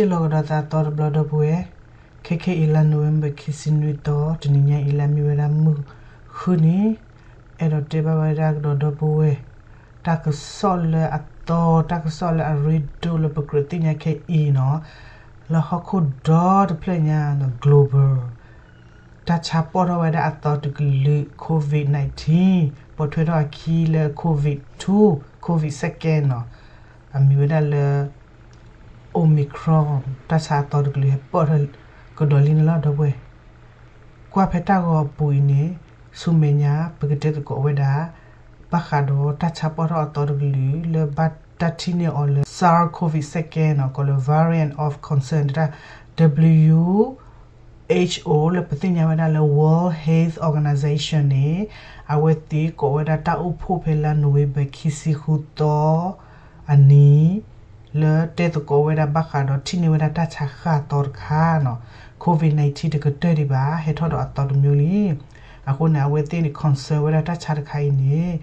ဟ့ၣ်လီၤကဒီးသးအသီတဘျီဒီပုၢ်ဝဲၢ်, ခဲခဲအံၤလါ November ခံဆံနွံသီ တနံၤညါအံၤလၢအမ့ၢ်ဝဲဒၣ်မုၢ်ဃုနံၤ, အဲၣ်ဒိးတဲဘၣ်ဝဲဒၣ်ကဒီးဒီပုၢ်ဝဲၢ်, တၢ်ကစီၣ်လၢအသီ တၢ်ကစီၣ်လၢအရ့ဒိၣ်လၢပကြၢးသ့ၣ်ညါခဲအံၤနီၤ, လၢဟီၣ်ခိၣ်ဒီတဖျၢၣ်ညါ global တၢ်ဆါပီၣ်ထီၣ်ဝဲဒၣ်အသီတကလုာ် COVID nineteen ပိာ်ထွဲထီၣ်အခံလၢ COVID two, COVID second နီၤ, အမံၤဝဲဒၣ်လၢ Omicron တၢ်ဆါအသီတကလုာ်ဟဲပီၣ်ထီၣ်ကဒီးလံန့ၣ်လီၤ ဒီပုၢ်ဝဲၢ်. ကွၢ်ဖဲတၢ်ဂီၤအပူၤအံၤန့ၣ် ဆူမဲာ်ညါ ပကတဲသကိးဝဲဒၣ် ဘၣ်ဃးဒီးတၢ်ဆါပီၣ်ထီၣ်အသီတကလုာ် လၢဘၣ်တၢ်ထံၣ်န့ၢ်အီၤလၢ SARS-CoV second နီၤ, ကိးလၢ variant of concern တၢ် WHO လၢပသ့ၣ်ညါဝဲဒၣ်လၢ World Health Organization န့ၣ် အဝဲသ့ၣ်ကိးဝဲဒၣ်တၢ်အိၣ်ဖှိၣ်ဖဲလါ November ခံဆံဃုသီ အနံၤ လၢတဲသကိးဝဲဒၣ်ဘၣ်ဃးဒီးထံၣ်န့ၢ်ဝဲဒၣ်တၢ်ဆါဃၣ်သီတခါနီၤ, COVID nineteen တကတၢၢ်ဒံးဘၣ် ဟဲထီၣ်ဒီးအသီတမျိုးလံ. အဃိန့ၣ် အဝဲသ့ၣ်န့ၣ် concern ဝဲဒၣ်တၢ်ဆါတခါအံၤန့ၣ်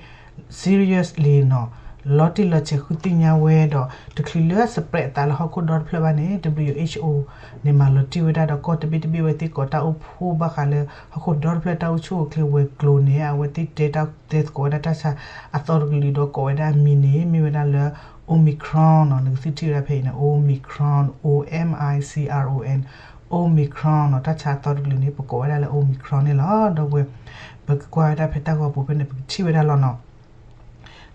seriously နီၤ, လီၤတံၢ်လီၤဆဲးဃုသ့ၣ်ညါဝဲဒီး တချုးလၢ spread အသးလၢဟီၣ်ခိၣ်ဒီတဖျၢၣ်ဘၣ်န့ၣ် WHO န့ၣ် မၤလီၤတံၢ်ဝဲဒၣ်ဒီးကီၢ်တဘ့ၣ်တဘ့ၣ် အဝဲသ့ၣ်ကိးတၢ်အိၣ်ဖှိၣ်ဘၣ်ဃးလၢဟီၣ်ခိၣ်ဒီတဖျၢၣ်တၢ်အိၣ်ဆူၣ်အိၣ်ချ့ဝဲၤကျိၤန့ၣ် အဝဲသ့ၣ်တဲတၢ်တဲသကိးဝဲဒၣ်တၢ်ဆါအသီတကလုာ်ဒီးကိးဝဲဒၣ်အမံၤန့ၣ် မ့ၢ်ဝဲဒၣ်လၢ Omicron နီၤ, နကသ့ၣ်ထံၣ်ဝဲဒၣ်ဖဲအံၤန့ၣ် Omicron, O M I C R O N, Omicron နီၤ, တၢ်ဆါအသီတကလုာ်န့ၣ် ပကိးဝဲဒၣ်လၢ Omicron န့ၣ်လီၤ ဒီပုၢ်ဝဲၢ်. ပကကွၢ်ဝဲဒၣ်ဖဲတၢ်ဂီၤပူၤဖဲန့ၣ် ပကထံၣ်ဝဲဒၣ်လီၤနီၤ.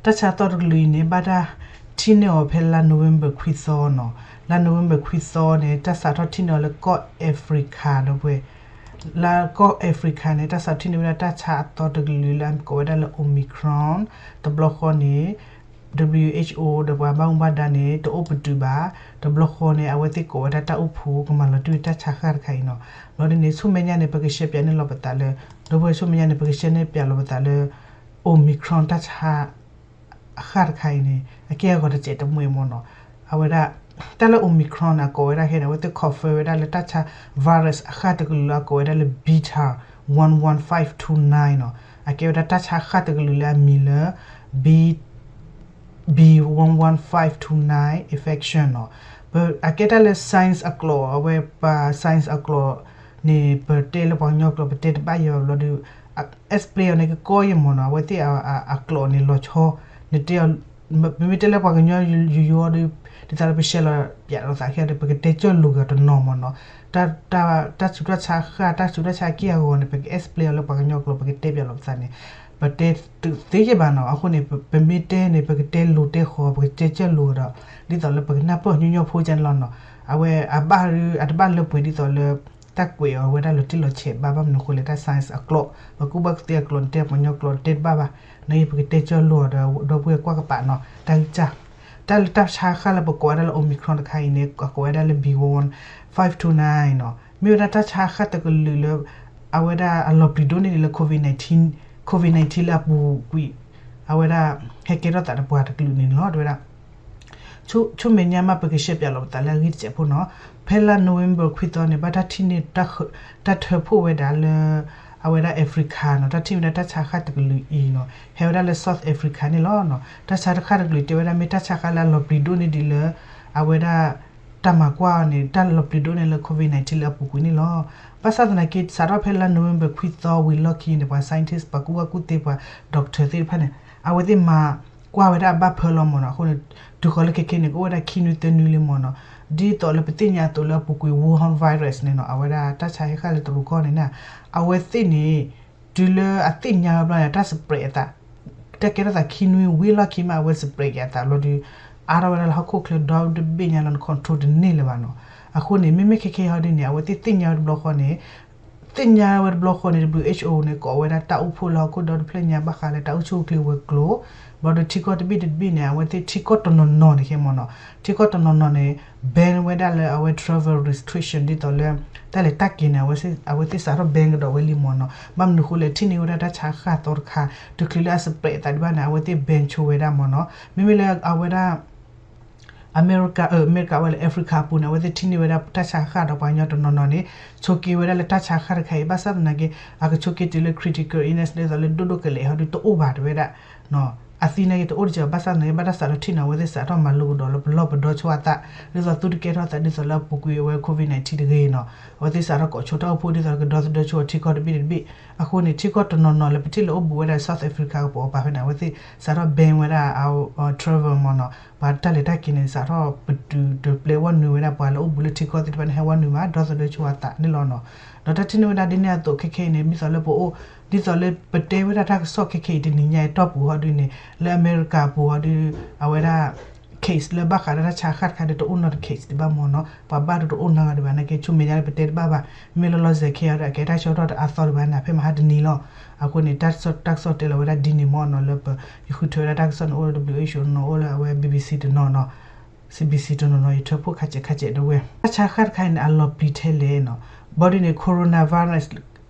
တၢ်ဆါအသီတကလုာ်အံၤန့ၣ် ဘၣ်တၢ်ထံၣ်န့ၢ်အီၤဖဲလါ November ခွံသီနီၤ, လါ November ခွံသီန့ၣ် တၢ်စးထီၣ်ထံၣ်န့ၢ်အီၤလၢကီၢ် Africa ဒီပုၢ်ဝဲၢ်, လၢကီၢ် Africa န့ၣ် တၢ်စးထီၣ်ထံၣ်န့ၢ်ဝဲဒၣ်တၢ်ဆါအသီတကလုာ်လၢအမံၤကိးဝဲဒၣ်လၢ Omicron, တဘျီဃီန့ၣ် WHO ဒီးပှၤဘၣ်မူဘၣ်ဒါန့ၣ် တအိၣ်ပတုာ်ဘၣ်, တဘျီဃီန့ၣ် အဝဲသ့ၣ်ကိးဝဲဒၣ်တၢ်အိၣ်ဖှိၣ်ကမၤလီၤတံၢ်ဝဲတၢ်ဆါဃၣ်တခါအံၤနီၤ. ဘျီဒ်န့ၣ် ဆူမဲာ်ညါန့ၣ် ပကရှဲပၠးန့ၢ်လီၤပသးလၢ ဒီပုၢ်ဝဲၢ် ဆူမဲာ်ညါန့ၣ် ပကရှဲန့ၢ်ပၠးလီၤပသးလၢ Omicron တၢ်ဆါ အဃၣ်တခါအံၤန့ၣ် အက့ၢ်အဂီၤတစဲးတမှဲမ့ၢ်နီၤ. အဝဲဒၣ် တၢ်လၢ Omicron န့ၣ် အကိးဝဲဒၣ်ခဲန့ၣ် အဝဲသ့ၣ် confirm ဝဲဒၣ်လၢတၢ်ဆါ virus အဃၣ်တကလုာ်လၢအကိးဝဲဒၣ်လၢ Beta one one five two nine နီၤ. အကဲဝဲဒၣ်တၢ်ဆါဃၣ်တကလုာ်လၢအမံၤလၢ B B one one five two nine infection နီၤ. အကဲတၢ်လၢ science အကျိာ် အဝဲပှၤ science အကျိာ်န့ၣ် ပတဲလၢပှၤကညီကျိာ် ပတဲတဘၣ်ယဲဘၣ်ဘျီဒီး explain အီၤန့ၣ်ကကီယဲမ့ၢ်နီၤ. အဝဲသ့ၣ်အကျိာ်န့ၣ်လီၤဆီ နတဲအီၤ ပမ့ၢ်တဲလၢပှၤကညီယိယိဒီး ဒ်သိးလၢပရှဲလီၤပၠးလိာ်သးခဲဒီး ပကတဲကၠီၣ်လိာ်က့ၤတနီၤမ့ၢ်နီၤ. တၢ် တၢ် တၢ်ဆူးတၢ်ဆါဃၣ် တၢ်ဆူးတၢ်ဆါက့ၢ်အဂီၤန့ၣ် ပက explain အီၤလၢပှၤကညီကျိာ် ပကတဲပၠးလိာ်ပသးန့ၣ် ပတဲတသ့ယဲဘၣ်နီၤ. အဃိန့ၣ် ပမ့ၢ်တဲန့ၣ် ပကတဲလိၤတဲဃီၤ ပကတဲကၠီၣ်လိာ်ဒီး ဒ်သိးလၢပကနၢ်ပၢၢ်ညီညီဖိကန့ၣ်လီၤနီၤ. အဝဲအဘၣ် အတဘၣ်လၢပှဲၤဒ်သိးလၢ တၢ်ကွဲးအီၤဝဲဒၣ်လီၤတံၢ်လီၤဆဲးဘၣ် ဘၣ်မနုၤဃိလဲၣ် တၢ် science အကျိာ် ပှၤကူၣ်ဘၣ်ကူၣ်သ့အကျိာ် နတဲပှၤကညီကျိာ် နတဲတဘၣ်ဘၣ်. နအံၤပကတဲကၠီၣ်လိာ်အီၤဒီး ဒီပုၢ်ဝဲၢ်ကွၢ်ကပၤနီၤ. တၢ်ဂံၢ်စၢ် တၢ်လၢတၢ်ဆါဃၣ်လၢပကိးဝဲဒၣ်လၢ Omicron တခါအံၤန့ၣ် အကိးဝဲဒၣ်လၢ B one one five two nine နီၤ. မ့ၢ်ဝဲဒၣ်တၢ်ဆါဃၣ်တကလုာ်လၢ အဝဲဒၣ်အလီၤပျံၤဒိၣ်န့ၢ်ဒံးလၢ COVID nineteen, COVID nineteen လၢအပူၤကွံာ် အဝဲဒၣ် ဟဲကဲထီၣ်သးဒီးပှၤတကလုာ်န့ၣ်လီၤ. တဲဝဲဒၣ် ဆူ ဆူမဲာ်ညါမး ပကရှဲပၠးလိာ်ပသးလၢအဂ့ၢ်တစဲးဖိနီၤ. ဖဲလါ November ခွံသီန့ၣ် ဘၣ်တၢ်ထံၣ်န့ၢ် တၢ်ထၢဖှိၣ်ဝဲဒၣ်လၢ အဝဲဒၣ် Africa နီၤ, တၢ်ထံၣ်ဝဲဒၣ်တၢ်ဆါဃၣ်တကလုာ်အံၤနီၤ, ဟဲဝဲဒၣ်လၢ South Africa န့ၣ်လီၤနီၤ. တၢ်ဆါတခါတကလုာ်တဲဝဲဒၣ် မ့ၢ်တၢ်ဆါဃၣ်လၢအလီၤပျံၤဒိၣ်န့ၢ်ဒံးလၢ အဝဲဒၣ် တၢ်မၤကွၢ်အီၤန့ၣ် တၢ်လီၤပျံၤဒိၣ်န့ၢ်လၢ COVID nineteen လၢအပူၤကွံာ်န့ၣ်လီၤ. ဘၣ်ဆၣ်သနာ်က့ စးထီၣ်ဖဲလါ November ခွံသီဝံၤလီၢ်ခံန့ၣ် ပှၤ scientist ပှၤကူၣ်ဘၣ်ကူၣ်သ့ ပှၤ doctor သ့ၣ်တဖၣ်န့ၣ် အဝဲသ့ၣ်မၤကွၢ်ဝဲဒၣ်အဘၣ်ဖၢလီၤမ့ၢ်နီၤ. အဃိန့ၣ် တုၤဃီၤလၢခဲခဲန့ၣ် ကအိၣ်ဝဲဒၣ်ခံနွံသၢနွံလံမ့ၢ်နီၤ. ဒ်သိးလၢပသ့ၣ်ညါအသိးလၢအပူၤကွံာ် Wuhan virus န့ၣ်နီၤ, အဝဲဒၣ်တၢ်ဆါဟဲဃၣ်လၢတရူးကီၢ်န့ၣ်န့ၣ် အဝဲသ့ၣ်န့ၣ် တုၤလၢအသ့ၣ်ညါဝဲဘျီန့ၣ် တၢ် spread အသး တၢ်ကဲထီၣ်သးခံနွံဝံၤလီၢ်ခံမး အဝဲ spread က့ၤအသးဘျီဒီး အါထီၣ်ဝဲဒၣ်လၢဟီၣ်ခိၣ်ချၢဒီတဘ့ၣ်ညါလီၤ control တန့ၢ်လၢၤဘၣ်နီၤ. အဃိန့ၣ် မ့မ့ၢ်ခဲခဲဟီဒ်န့ၣ် အဝဲသ့ၣ်သ့ၣ်ညါဝဲတဘျီဃီန့ၣ် သ့ၣ်ညါဝဲတဘျီဃီန့ၣ် WHO န့ၣ် ကိးဝဲဒၣ်တၢ်အိၣ်ဖှိၣ်လၢဟီၣ်ခိၣ်ဒီတဖျၢၣ်ညါ ဘၣ်ဃးလၢတၢ်အိၣ်ဆူၣ်အိၣ်ချ့ဝဲၤကျိၤ, ဘျီဒီးထံကီၢ်တဘ့ၣ်တဘ့ၣ်န့ၣ် အဝဲသ့ၣ်ထံကီၢ်တနီၤနီၤန့ၣ်ခဲမ့ၢ်နီၤ, ထံကီၢ်တနီၤနီၤန့ၣ် ban ဝဲဒၣ်လၢအဝဲ travel restriction ဒ်သိးလၢ တၢ်လဲၤတၢ်က့ၤန့ၣ် အဝဲသ့ၣ်စးထီၣ် ban ကဒီးဝဲလံမ့ၢ်နီၤ. ဘၣ်မနုၤဃိလဲၣ် ထံၣ်န့ၢ်ဝဲဒၣ်တၢ်ဆါဃၣ်သီတခါ တချုးလၢအ spread အသးဒံးဘၣ်န့ၣ် အဝဲသ့ၣ် ban ဆိဝဲဒၣ်မ့ၢ်နီၤ. မ့မ့ၢ်လၢအဝဲဒၣ် အမဲရကၤ အမဲရကၤဝဲလၢ Africa အပူၤန့ၣ် အဝဲသ့ၣ်ထံၣ်န့ၢ်ဝဲဒၣ်တၢ်ဆါဃၣ်ဒီးပှၤကညီတနီၤနီၤန့ၣ် ဆိးက့ၤဝဲဒၣ်လၢတၢ်ဆါဃၣ်တခါအံၤ ဘၣ်ဆၣ်သနာ်က့ အကဆိးက့ၤတုၤလၢ critical illness ဒ်သိးလၢဒိၣ်ဒိၣ်ကလဲာ်ဟီဒုးတအိၣ်ဘၣ်တဲဝဲဒၣ်နီၤ. အသံန့ၣ်က့ၤတအိၣ်တစဲးဘၣ်ဆၣ်သနာ်က့ ဘၣ်တၢ်စးထီၣ်ထံၣ်န့ၣ် အဝဲသ့ၣ်စးထီၣ်မၤလိကဒီးလၢပလီၢ်ပဒီဆိအသး ဒ်သိးသုတကဲထီၣ်သးဒ်သိးလၢအပူၤကွံာ်အဝဲ COVID nineteen တဂ့ၤနီၤ. အဝဲသ့ၣ်စးထီၣ်ကိးဆိတၢ်အိၣ်ဖှိၣ်ဒ်သိးကဒီသဒၢဆိအထံကီၢ်တဘ့ၣ်တဘ့ၣ်. အဃိန့ၣ် ထံကီၢ်တနီၤနီၤလၢပထံၣ်လၢအိၣ်ဘူးဝဲဒၣ် South Africa ကပိာ်အပၤဖဲန့ၣ် အဝဲသ့ၣ်စးထီၣ် ban ဝဲဒၣ် travel မ့ၢ်နီၤ. ပှၤတၢ်လဲၤတၢ်က့ၤန့ၣ် စးထီၣ်ပတုာ်တပျဲဝဲနုာ်ဝဲဒၣ် ပှၤလၢအိၣ်ဘူးလၢထံကီၢ်သ့ၣ်တဖၣ်န့ၣ် ဟဲဝဲနုာ်မး ဒီသဒၢဆိအသးန့ၣ်လီၤနီၤ. ဒီးတၢ်ထံၣ်န့ၢ်ဝဲဒၣ်ဒ်န့ၣ်အသိးခဲခဲအံၤန့ၣ် ဒ်သိးလၢပအိၣ် ဒ်သိးလၢပတဲဝဲဒၣ်တၢ်ကစီၣ်ခဲခဲအံၤ တနံၤညါအံၤတီၢ်ပူၤဟီဒုန့ၣ် လၢအမဲရကၤပူၤဟီဒု အဝဲဒၣ် case လၢဘၣ်ဃးဒီးတၢ်ဆါဃၣ်တခါဒီး တအိၣ်နီတ case ဒံးဘၣ်မ့ၢ်နီၤ. ပှၤဘၣ်ဒီးတအိၣ်နီတဂၤဒံးဘၣ် နာ်က့ ဆူမဲာ်ညါလၢပတဲတဘၣ်ဘၣ်. မ့ၢ်လၢလီၤစဲၤခဲအံၤဒီး အကဲတၢ်ဆၢကတီၢ်တအါသီဒံးဘၣ်န့ၣ် ဖဲမဟါတနံၤလီၤ. အဃိန့ၣ် တၢ်ကစီၣ်တဲလီၤဝဲဒၣ်ဒ်န့ၣ်မ့ၢ်နီၤ လၢပ ယဃုထၢဝဲဒၣ်တၢ်ကစီၣ်န့ၣ် အိၣ်လၢ WHO တနီၤ အိၣ်လၢအဝဲ BBC တနီၤနီၤ CBC တနီၤနီၤ ယထၢဖှိၣ်ခါစဲးခါစဲးဒီးဝဲ တၢ်ဆါဃၣ်တခါအံၤန့ၣ် အလီၤပျံၤထဲလဲၣ်နီၤ. ဘီဒုန့ၣ် coronavirus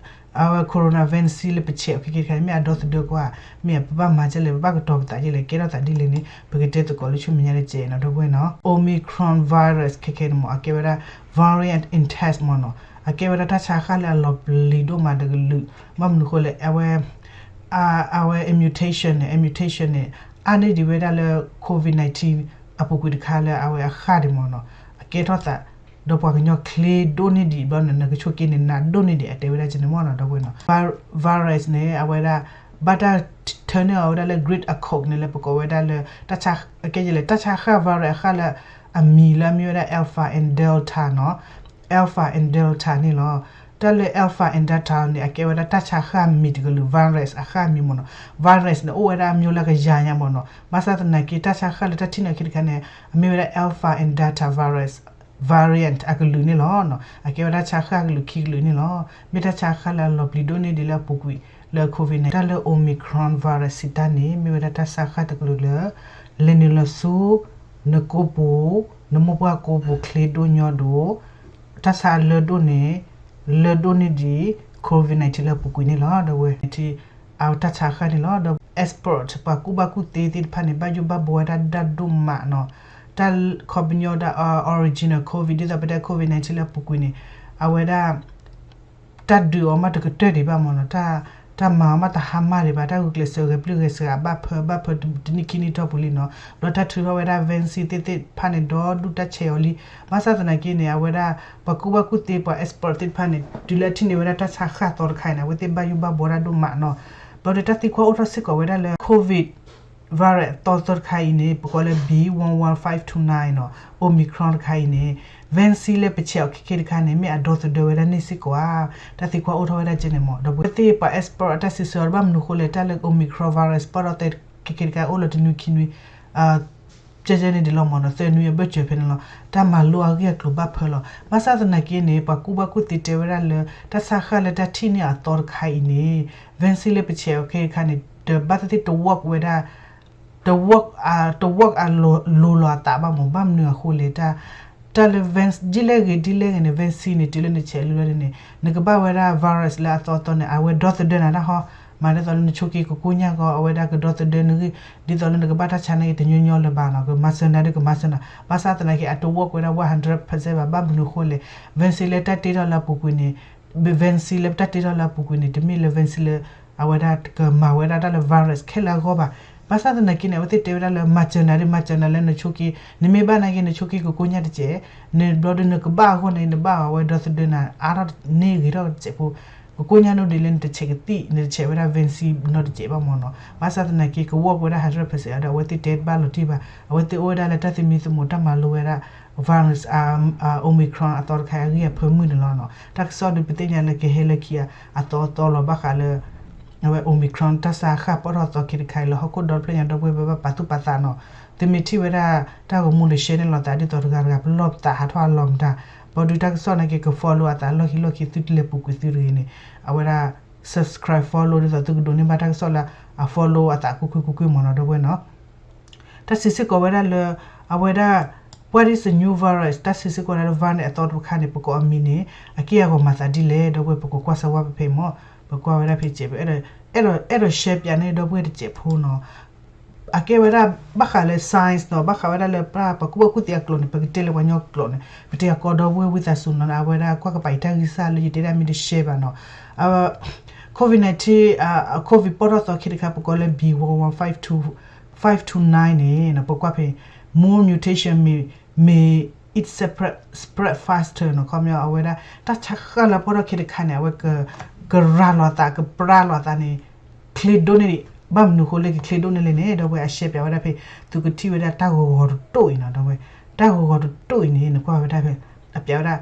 အဝဲ coronavirus vaccine လၢပဆဲးအီၤခဲခဲတခါန့ၣ် မ့ၢ်အဒီသဒၢကွၢ် မ့ၢ်အပဘၣ်မၤကဲလဲၣ် ပဘၣ်ကတီၤပသးကဲလဲၣ် ကဲထီၣ်သးဒ်လဲၣ်န့ၣ် ပကတဲသကိးလၢဆူမဲာ်ညါတကဲးနီၤ ဒီပုၢ်ဝဲၢ်နီၤ. Omicron virus ခဲခဲန့ၣ်မ့ၢ် အကဲဝဲဒၣ် variant in test မ့ၢ်နီၤ. အကဲဝဲဒၣ်တၢ်ဆါဃၣ်လၢအလီၤပျံၤဒိၣ်မးတကလုာ် ဘၣ်မနုၤအဃိလဲၣ် အဝဲ အဝဲ mutation န့ၣ် အ mutation န့ၣ် အါန့ၢ်ဒံးဝဲဒၣ်လၢ COVID nineteen အပူၤကွံာ်တခါလၢအဝဲအဃၣ်ဒံးမ့ၢ်နီၤ. အကဲထီၣ်သး ဒီးပှၤကညီချ့ဒိၣ်န့ၢ်ဒံးဘျီန့ၣ် နကဆိက့န့ၣ် နးဒိၣ်န့ၢ်ဒံး အတဲဝဲဒၣ်ကဲန့ၣ်မ့ၢ်နီၤ ဒီပုၢ်ဝဲၢ်နီၤ. virus န့ၣ် အဝဲဒၣ် ဘၣ်တၢ်ထၢန့ၢ်အီၤဝဲဒၣ်လၢ Greek occult န့ၣ် လၢပကိးဝဲဒၣ်လၢ တၢ်ဆါ အကဲယဲလဲၣ် တၢ်ဆါဃၣ် virus အဃၣ်လၢအမံၤလၢအမ့ၢ်ဝဲဒၣ် Alpha and Delta နီၤ. Alpha and Delta န့ၣ်လီၤ. တၢ်လၢ Alpha and Delta န့ၣ် အကဲဝဲဒၣ်တၢ်ဆါဃၣ်မံၤတကလုာ် virus အဃၣ်မံၤမ့ၢ်နီၤ. virus န့ၣ် အိၣ်ဝဲဒၣ်အမံၤလၢကယၤညါမ့ၢ်နီၤ. ဘၣ်ဆၣ်သနာ်က့ တၢ်ဆါဃၣ်လၢတၢ်ထံၣ်န့ၢ်အီၤခဲတခါန့ၣ် အမ့ၢ်ဝဲဒၣ် Alpha and Delta virus variant အကလုာ်န့ၣ်လီၤ. အကဲဝဲဒၣ်တၢ်ဆါဃၣ်အကလုာ်ခံကလုာ်န့ၣ်လီၤ. မ့ၢ်တၢ်ဆါဃၣ်လၢအလီၤပျံၤဒိၣ်န့ၢ်ဒံးလၢအပူၤကွံာ်လၢ COVID nineteen တၢ်လၢ Omicron virus စံးတၢ်န့ၣ် မ့ၢ်ဝဲဒၣ်တၢ်ဆါဃၣ်တကလုာ်လၢ လဲၤနုာ်လီၤဆူ နကိးပူၤ နမိၢ်ပှၢ်ကိးပူၤချ့ဒိၣ်ညီဒိၣ် တၢ်ဆါအလၢဒိၣ်န့ၣ် လၢဒိၣ်န့ၢ်ဒံး COVID nineteen လၢအပူၤကွံာ်န့ၣ်လီၤ. ဒီးဝဲ အတၢ်ဆါဃၣ်န့ၣ်လီၤ. ဒီး expert ပှၤကူၣ်ဘၣ်ကူၣ်သ့သ့ၣ်တဖၣ်န့ၣ် ဘၣ်ယိၣ်ဘၣ်ဘှီဝဲဒၣ်ဒၣ်ဒိၣ်မးနီၤ. တၢ်ခီပညီဒၣ် original COVID ဒ်သိးပတဲ COVID nineteen လၢအပူၤကွံာ်န့ၣ် အဝဲဒၣ် တၢ်ဒုးအီၤမးတကတၢၢ်ဒံးဘၣ်မ့ၢ်နီၤ. တၢ်မၤအီၤမးတဟါမၢ်ဒံးဘၣ် တၢ်ဂုာ်ကျဲးစၢးဂဲၤပျုၢ်ဂဲၤဆှး အဘၣ်ဖၢဘၣ်ဖၢတနံၣ်ခံနံၣ်တီၢ်ပူၤလံနီၤ. ဒီးတၢ်ထုးထီၣ်ဝဲဒၣ် vaccine သ့ၣ်သ့ၣ်တဖၣ်န့ၣ် ဒီဒူၣ်တၢ်ဆဲးအီၤလံ. ဘၣ်ဆၣ်သနာ်က့န့ၣ် အဝဲဒၣ် ပှၤကူၣ်ဘၣ်ကူၣ်သ့ပှၤ expert သ့ၣ်တဖၣ်န့ၣ် တုၤလၢအထံၣ်န့ၢ်ဝဲဒၣ်တၢ်ဆါဃၣ်အသီတခါအံၤန့ၣ် အဝဲသ့ၣ်ဘၣ်ယိၣ်ဘၣ်ဘှီဒၣ်ဒိၣ်မးနီၤ. ဘျီဒီးတၢ်သံကွၢ်အိၣ်ထီၣ်စ့ၢ်ကီးဝဲဒၣ်လၢ COVID virus အသီသၢတခါအံၤန့ၣ် ပကိးလၢ B one one five two nine နီၤ Omicron တခါအံၤန့ၣ် vaccine လၢပဆဲးအီၤခဲခဲတခါန့ၣ် မ့ၢ်အဒီသဒၢဝဲဒၣ်န့ၣ်စ့ၢ်ကီးဧါ. တၢ်သံကွၢ်အိၣ်ထီၣ်ဝဲဒၣ်ကဲန့ၣ်မ့ၢ် ဒီးပဝဲသ့ၣ်ပှၤ expert အတၢ်စံးဆၢအီၤ ဘၣ်မနုၤအဃိလဲၣ် တၢ်လၢ Omicron virus ပီၣ်ထီၣ်သဲခဲခဲတခါ အိၣ်လီၤတနွံခံနွံ ကဲကဲန့ၣ်ဒံးလီၤမ့ၢ်နီၤ သၢနွံအဘၢၣ်စၢၤဖဲန့ၣ်လီၤ. တၢ်မၤလိအဂ့ၢ်အကျိၤဘၣ်ဖၢလီၤ. ဘၣ်ဆၣ်သနာ်က့န့ၣ် ပှၤကူၣ်ဘၣ်ကူၣ်သ့တဲဝဲဒၣ်လၢ တၢ်ဆါဃၣ်လၢတၢ်ထံၣ်န့ၢ်အသီတခါအံၤန့ၣ် vaccine လၢပဆဲးအီၤခဲခါန့ၣ် တဘၣ်သ့ၣ်သ့ၣ်တ work ဝဲဒၣ် တ work အ တ work အလိၤလိၤလီၤအသးဘၣ်မ့ၢ် ဘၣ်မနုၤအဃိလဲၣ် တၢ် တၢ်လၢ vaccine ဒ်လဲၣ်ဂ့ၤဒ်လဲၣ်ဂ့ၤန့ၣ် vaccine န့ၣ် တုၤလၢနဆဲးလၢလၢန့ၣ် နကဘၣ်ဝဲဒၣ် virus လၢအသီအသီန့ၣ် အဝဲဒီသဒၢနၤတၢ်ဟီ မၤဒ်သိးလၢနဆိက့ၤကကိညၢ်ကီ အဝဲဒၣ်ကဒီသဒၢနဂ့ၢ် ဒ်သိးလၢနကဘၣ်တၢ်ဆါန့ၣ်ဂ့ၤ တညီညီလၢၤဘၣ်နီၤ ကမၤစၢၤနၤဒီးကမၤစၢၤနၤ ဘၣ်ဆၣ်သနာ်က့ အတ work ဝဲဒၣ် one hundred percent ဘၣ် ဘၣ်မနုၤအဃိလဲၣ် vaccine လၢတၢ်တ့ထီၣ်လၢအပူၤကွံာ်န့ၣ် vaccine လၢတၢ်တ့ထီၣ်လၢအပူၤကွံာ်န့ၣ် တမ့ၢ်လၢ vaccine လၢ အဝဲဒၣ်ကမၤဝဲဒၣ်တၢ်လၢ virus ခဲလၢာ်အဂီၢ်ဘၣ်. ဘၣ်ဆၣ်သနာ်က့န့ၣ် အဝဲသ့ၣ်တဲဝဲဒၣ်လၢ မၤစၢၤနၤဒီး မၤစၢၤနၤလၢနဆိက့ နမ့ၢ်ဘၣ်နာ်က့ နဆိက့ၤကကိညၢ်တစဲး နဘျီဒီးနကဘၣ်အဂီၢ်န့ၣ် နဘၣ်အဝဲဒီသဒၢနၤ အါထီၣ်န့ၢ်ဂ့ၤထီၣ်တစဲးဖိ ကကိညၢ်နီၣ်ဒံးလၢနတဆဲးကသံၣ် နတဆဲးဝဲဒၣ် vaccine နီတစဲးဘၣ်မ့ၢ်နီၤ. ဘၣ်ဆၣ်သနာ်က့ က work ဝဲဒၣ် hundred percent ဒီး အဝဲသ့ၣ်တဲတဘၣ်လီၤတံၢ်ဘၣ်. အဝဲသ့ၣ်အိၣ်ဝဲဒၣ်လၢတၢ်သမံသမိးတၢ်မၤလိဝဲဒၣ် virus Omicron အသီတခါအံၤအဂ့ၢ်အဖၢမုၢ်န့ၣ်လီၤနီၤ. တၢ်ကစီၣ်ဒုးပသ့ၣ်ညါလၢကဟဲလၢခံ အသီအသီလီၤဘၣ်ဃးလၢ အဝဲ Omicron တၢ်ဆါဃၣ်ပီၣ်ထီၣ်အသီခဲတခါအံၤလၢဟီၣ်ခိၣ်ဒီဖျၢၣ်ညါဒီပုၢ်ဝဲၢ်ဘၣ်ပာ်သူၣ်ပာ်သးနီၤ. သုမ့ၢ်ထံၣ်ဝဲဒၣ်တၢ်ဂီၤမူန့ၣ် share န့ၢ်လိာ်သးဒ်သိးတဂၤတဂၤ ပလီၢ်ပသးဟးထီၣ်အလီၢ်မတၤ. ဘီဒုးတၢ်ကစီၣ်နာ်က့ က follow အသးလီၢ်ခံလီၢ်ခံ သုတလဲၤပူၤကွံာ်သုတဂ့ၤန့ၣ် အဝဲဒၣ် subscribe follow ဒ်သိးသုကဒိးန့ၢ်ဘၣ်တၢ်ကစီၣ်လၢအ follow အသးကွ့ၢ်ကွ့ၢ်ကွ့ၢ်ကွ့ၢ်မ့ၢ်နီၤ ဒီပုၢ်ဝဲၢ်နီၤ. တၢ်စံးစ့ၢ်ကီးဝဲဒၣ်လၢ အဝဲဒၣ် what is the new virus တၢ်စံးစ့ၢ်ကီးဝဲဒၣ်လၢ virus အသီတခါန့ၣ် ပကိးအမံၤန့ၣ် အက့ၢ်အဂီၤမၤသးဒ်လဲၣ် ဒီပုၢ်ဝဲၢ်ပကကွၢ်စၢၤဝဲဖဲဖဲမ့ၢ် ပကွၢ်ဝဲဒၣ်ဖဲတစဲးဖိ အဲၣ်ဒိး အဲၣ်ဒိး share ပျးန့ၢ်ဒီပုၢ်ဝဲၢ်တစဲးဖိနီၤ. အကဲဝဲဒၣ်ဘၣ်ဃးလၢ science နီၤ ဘၣ်ဃးဝဲဒၣ်လၢပှၤကူၣ်ဘၣ်ကူၣ်သ့အကျိာ်န့ၣ် ပကတဲလၢပှၤကညီကျိာ်န့ၣ် ပတဲအကိးဒီပုၢ်ဝဲၢ်ဝံသးစူၤနီၤ အဝဲဒၣ်ကွၢ်ကပၤအံၤတၢ်ဂံၢ်စၢ်လၢယတဲဒၣ်မ့ၢ်တ share ဘၣ်နီၤ. COVID nineteen COVID ပီၣ်ထီၣ်သီခဲတခါ ပကိးလၢ B one one five two five to nine န့ၣ် ပကွၢ်ဖဲ more mutation may may it spread spread faster နီၤ ခီပညီအဝဲဒၣ် တၢ်ဆါဃၣ်လၢအပှဲၤထီၣ်ခံတခါန့ၣ် အဝဲ ကရၤလီၤသး ကပြးလီၤသးန့ၣ် ချ့ဒိၣ်န့ၢ်ဒံး ဘၣ်မနုၤဃိလၢကချ့ဒိၣ်န့ၢ်လဲၣ်န့ၣ် ဒီပုၢ်ဝဲၢ်အရှဲပၠးဝဲဒၣ်ဖဲ သုကထံၣ်ဝဲဒၣ်တၢ်ဂီၤဂီၤတတိၢ်အံၤနီၤ ဒီပုၢ်ဝဲၢ် တၢ်ဂီၤဂီၤတတိၢ်အံၤန့ၣ် နကွၢ်ဝဲဒၣ်ဖဲ အပၠးဝဲဒၣ်